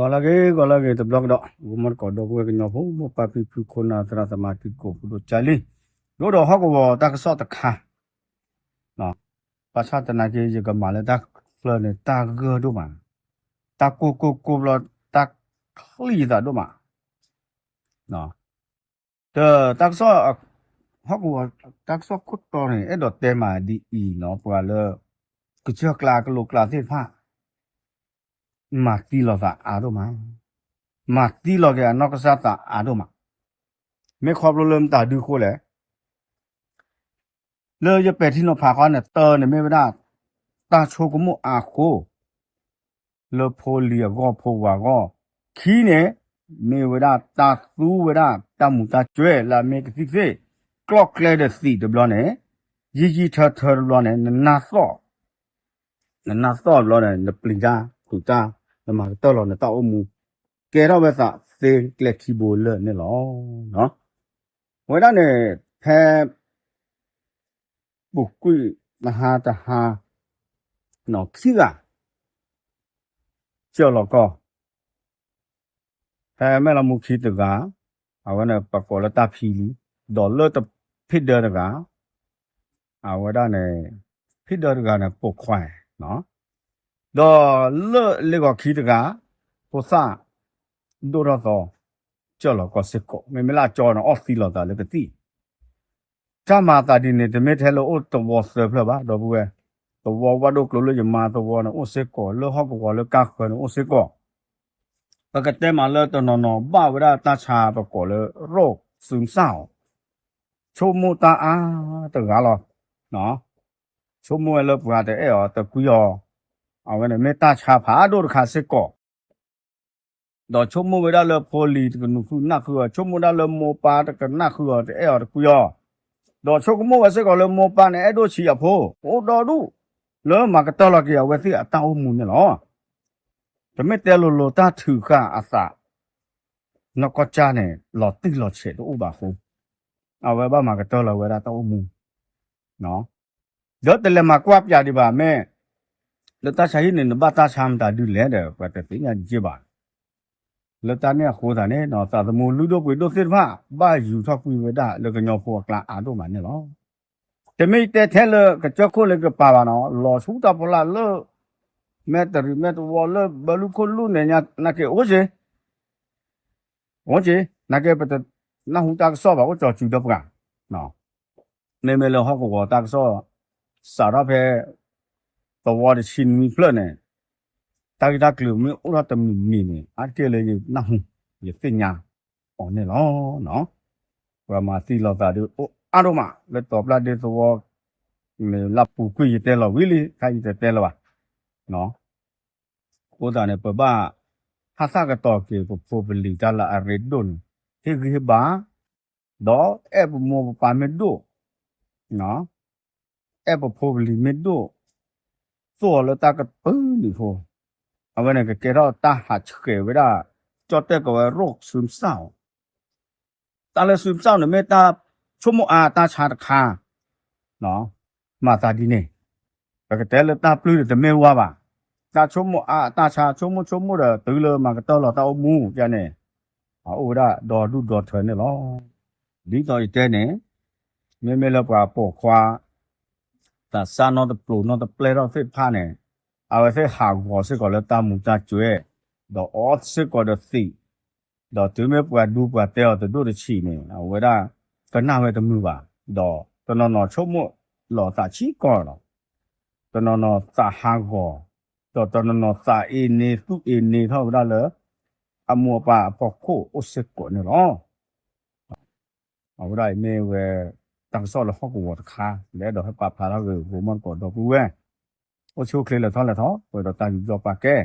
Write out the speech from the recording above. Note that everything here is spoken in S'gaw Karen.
ဂီၤလၢအဂ့ၤ ဂီၤလၢအဂ့ၤ တဘျီကဒီး ဂီၤမီတကိးဒီပုၢ်ဝဲၢ်ကညီဖိ မိၢ်ပၢ်ဖံဖု ခိၣ်နၢ်သရၣ်သမါ တံၤသကိးဖိဒိၣ်ကၢ်လံ, ယအိၣ်ဒီးဟီၣ်ကဝီၤတၢ်ကစီၣ်တခါ, ဘၣ်ဆၣ်သနာ်က့ ယကမၤလၢတၢ်ချၢန့ၣ် တၢ်ဂၢၢ်ဒိၣ်မး, တၢ်ကိၢ်ကိၢ်ကိၢ်ဘျီ တၢ်ချံယသးဒိၣ်မး ဒီးတၢ်ကစီၣ် ဟီၣ်ကဝီၤတၢ်ကစီၣ်ခိၣ်တီန့ၣ် အဲၣ်ဒိးတဲမးဒ်အံၤနီၤ, ပှၤလၢ ကစၢၢ်ကျါကလိကျါသ့ၣ်တဖၣ် မၤသံလီၤသးအါဒိၣ်မး, မၤသံလီၤက့ၤအနီၢ်ကစၢ်သးအါဒိၣ်မး, မ့ၢ်ခီဖျိလၢမတၤဒုဃိလဲၣ် လၢယပဲာ်ထံနီၤဖးဃီန့ၣ် တၢ်န့ၣ်မ့ၢ်ဝဲဒၣ် တၢ်ဆိကမိၣ်အါဃိ လၢဖိလံၤအဂီၢ် ဖိဝၤအဂီၢ်, ခံန့ၣ် မ့ၢ်ဝဲဒၣ်တၢ်သူဝဲဒၣ်တၢ်မူးတၢ်စှဲၤလၢအမ့ၢ်ကသံၣ်သ့ၣ်, ကျီၣ်ကျဲဒီးသံးတဘျီန့ၣ်, ယံာ်ယံာ်ထၢထၢတဘျီန့ၣ် နနၢ်သီၣ် နနၢ်သီၣ်တဘျီန့ၣ် နပျံၤတၢ်ဖုးတၢ် နမၤကတၢၢ်လီၤနတၢ်အိၣ်မူ, ကဲထီၣ်ဝဲသးသ့ကျဲခံဘိလၢာ်န့ၣ်လီၤ. အဝဲဒၣ်န့ၣ် ဖဲ ပူၤကွံာ်တဟါတဟါ ခံဂၤ ကၢၢ်လီၤကီၢ်, ဖဲမဲၢ်လီၤမူခံတဂၤ, အဝဲန့ၣ်ပကိးလၢတၢ်ဖံလံ, ဒီးလၢတဖံဒၢတဂၤ, အဝဲဒၣ်န့ၣ် ဖံဒၢတဂၤန့ၣ် ပိာ်ခွါ, ဒီးလၢလ့ဂီၤခံတဂၤ, ဖိသၣ်ဒိၣ်ထီၣ်သီ, ကၢၢ်လီၤကီၢ်စ့ၢ်ကီး, မ့မ့ၢ်လၢအကၠီန့ၣ် အီၣ်သံလီၤသးလၢကသံၣ် တၢ်မၤသးဒ်န့ၣ် တမ့ၢ်ထဲလၢအိၣ်သဝီသၢဖျၢၣ်ဘၣ် ဒီပုၢ်ဝဲၢ်, သဝီဝၣ်ဒိၣ်ကျိၤလၢယမါသဝီန့ၣ် အိၣ်စ့ၢ်ကီး, လၢဟီၣ်ကဝီၤလၢကါဃၢၤန့ၣ် အိၣ်စ့ၢ်ကီး, ပကတဲမးလၢတနီၤနီၤဘၣ်ဝဲဒၣ်တၢ်ဆါပကိးလၢ ရိၣ်သုးစၢ်အီၤ, ဆိကမိၣ်တၢ်အါတဂၤလီၤ, ဆိကမိၣ်ဝဲလၢပှၤတအဲၣ်အီၤတကွံအီၤ, အဝဲန့ၣ်မ့ၢ်တၢ်ဆါဖးဒိၣ်တခါစ့ၢ်ကီး ဒီးဆိကမိၣ်ဝဲဒၣ်လၢဖိလံၤတကနၣ်ဃုာ်နၢ်ဃုာ်အီၤ, ဆိကမိၣ်ဒၣ်လၢမိၢ်ပၢ်တကနၣ်ဃုာ်အီၤ တအဲၣ်အီၤတကွံအီၤ, ဒီးဆိကမိၣ်ဝဲစ့ၢ်ကီးလၢမိၢ်ပၢ်န့ၣ် အဲၣ်ဒိၣ်ဆံးအဖိ, အိၣ်ဒီဒူၣ် လၢမၤကတၢၢ်လီၤက့ၤအဝဲသ့ၣ်အတၢ်အိၣ်မူန့ၣ်လီၤ. တမ့ၢ်တဲလိၤလိၤတၢ်ထုးဃာ်အသး, နီၢ်ကီၢ်ကၠၢ်န့ၣ် လီၤတံၢ်လီၤဆဲးတအိၣ်ဘၣ်အဃိ, အဝဲဘၣ်မၤကတၢၢ်လီၤဝဲဒၣ်တၢ်အိၣ်မူ ဒီးတလဲၤမၤကွၢ်ပၠးဒံးဘၣ်မ့ၢ်, လၢတၢ်ဆါဟံၣ်န့ၣ် နဘၣ်တၢ်ဆါမတၤဒုလဲၣ်ဒီး ပှၤတသ့ၣ်ညါယ့ၢ်ဘၣ်. လၢတၢ်န့ၣ်အဃိသတးန့ၣ် သးသမူလုၢ်ဒိၣ်ပှ့ၤဒိၣ်သ့ၣ်တဖၣ် ဘၣ်ယူၤထီၣ်ကွံာ်ဝဲဒၣ်လၢကညီဖိအကျါအါဒိၣ်မးန့ၣ်လီၤ. တမ့ၢ်တဲထဲလၢကစၢၢ်ခိၣ်လၢကပၤဘၣ်နီၤ, လီၤဆူတၢ်ဖီလာ်လၢ မဲာ်တရံးမဲာ်တဝီလၢဘၢလူခိၣ်လူၢ်န့ၣ်ညါ နာ်က့အိၣ်က့ၤ အိၣ်က့ၤ, နာ်က့ပတနၢ်ဟူတၢ်ကစီၣ်ဘၣ် အိၣ်ကၠီၤစုၤဒီးပှၤ, မ့မ့ၢ်လၢဟီၣ်ကဝီၤတၢ်ကစီၣ် စးထီၣ်ဖဲ သဝီတဆံနွံဖျၢၣ်န့ၣ်, တၢ်ဂ့ၢ်တၢ်ကျိၤမ့ၢ်အိၣ်ထီၣ်တမံၤမံၤန့ၣ် အါတက့ၢ်လၢယနၢ်ဟူ ယသ့ၣ်ညါအီၤန့ၣ်လီၤ. ပှၤမၤသံလီၤသးဒုးအိၣ်အါဒိၣ်မး လၢတီၤပျၢ်ဒ့သဝီ လၢပူၤကွံာ်ယတဲလီၤဝံၤလံ ခဲအံၤတတဲလၢၤဘၣ်. အဃိသတးန့ၣ် ပဘၣ်ဟးသၣ်ကတီၤက့ၤ ပဖိပလံၤတၢ်လၢအရ့ဒိၣ်န့ၣ် ဟ့ၣ်ဂံၢ်ဟ့ၣ်ဘါ, ဒီးအဲၣ်ပမိၢ်ပပၢ်မ့ၢ်ဒိၣ်, အဲၣ်ပဖိပလံၤမ့ၢ်ဒိၣ်, သိၣ်အီၤလၢတၢ်ကပုာ်လုာ်ဖိ, အဝဲန့ၣ်ကကဲထီၣ်တၢ်ဟးဆှဲးဝဲဒၣ် ကၠီၣ်တဲၣ်ကိးဝဲရိၣ်သုးမုၢ်စၢ်အီၤ တၢ်လၢသုးမုၢ်စၢ်န့ၣ် မ့ၢ်တၢ်ဆိကမိၣ်အါတၢ်ဆါတခါ, မၤသးဒ်န့ၣ်, ပကတဲလၢတၢ်ပျုၢ်ဒီးတမ့ၢ်ဝဲဘၣ်, တၢ်ဆိကမိၣ်အါတၢ်ဆါ ဆိကမိၣ်ဆိကမိၣ်ဒီးတုၤလၢမၤကတၢၢ်လီၤတၢ်အိၣ်မူယါန့ၣ်, အအိၣ်ဝဲဒၣ်ဒီဒူၣ်ဒီထၢန့ၣ်လီၤ. ဒ်သိးယတဲန့ၣ်, မ့မ့ၢ်လၢပှၤပိာ်ခွါ သးစၢ်နီတပျိၤနီတပျဲၢ်ထီၣ်သ့ၣ်တဖၣ်န့ၣ်, အဝဲသ့ၣ်ဟးဂီၤစ့ၢ်ကီးလၢတၢ်မူၤတၢ်စှဲၤ, ဒီးအီၣ်စ့ၢ်ကီးဒီးသံး, ဒီးတုၤမ့ၢ်ပှၤဒူပှၤတဲအီၤတဒိၣ်တဆံးန့ၣ် အဝဲဒၣ်ကနၣ်ဝဲတမုာ်ဘၣ်, ဒီးတနီၤနီၤဆိကမိၣ်လီၤသးဆံးကီးလီၤ. တနီၤနီၤသးဟးဂီၤ, ဒီးတနီၤနီၤသးအ့န့သူၣ်အ့န့ထီၣ်ဝဲဒၣ်လၢ အမိၢ်အပၢ်အဖီခိၣ်အိၣ်စ့ၢ်ကီးန့ၣ်လီၤ. အဝဲဒၣ်အံၤမ့ၢ်ဝဲ တၢ်ကစီၣ်လၢဟီၣ်ကဝီၤတခါ လၢအဲၣ်ဒိးဟဲပာ်ဖျါထီၣ်ဂ့ၤ ဂိၤမီၢ်တကိးဒီပုၢ်ဝဲၢ်, အိၣ်ဆူၣ်အိၣ်ချ့လဲၤထီၣ်လဲၤထီ ပှဲၤဒီးတၢ်ယူးယီၣ်ပာ်ကဲ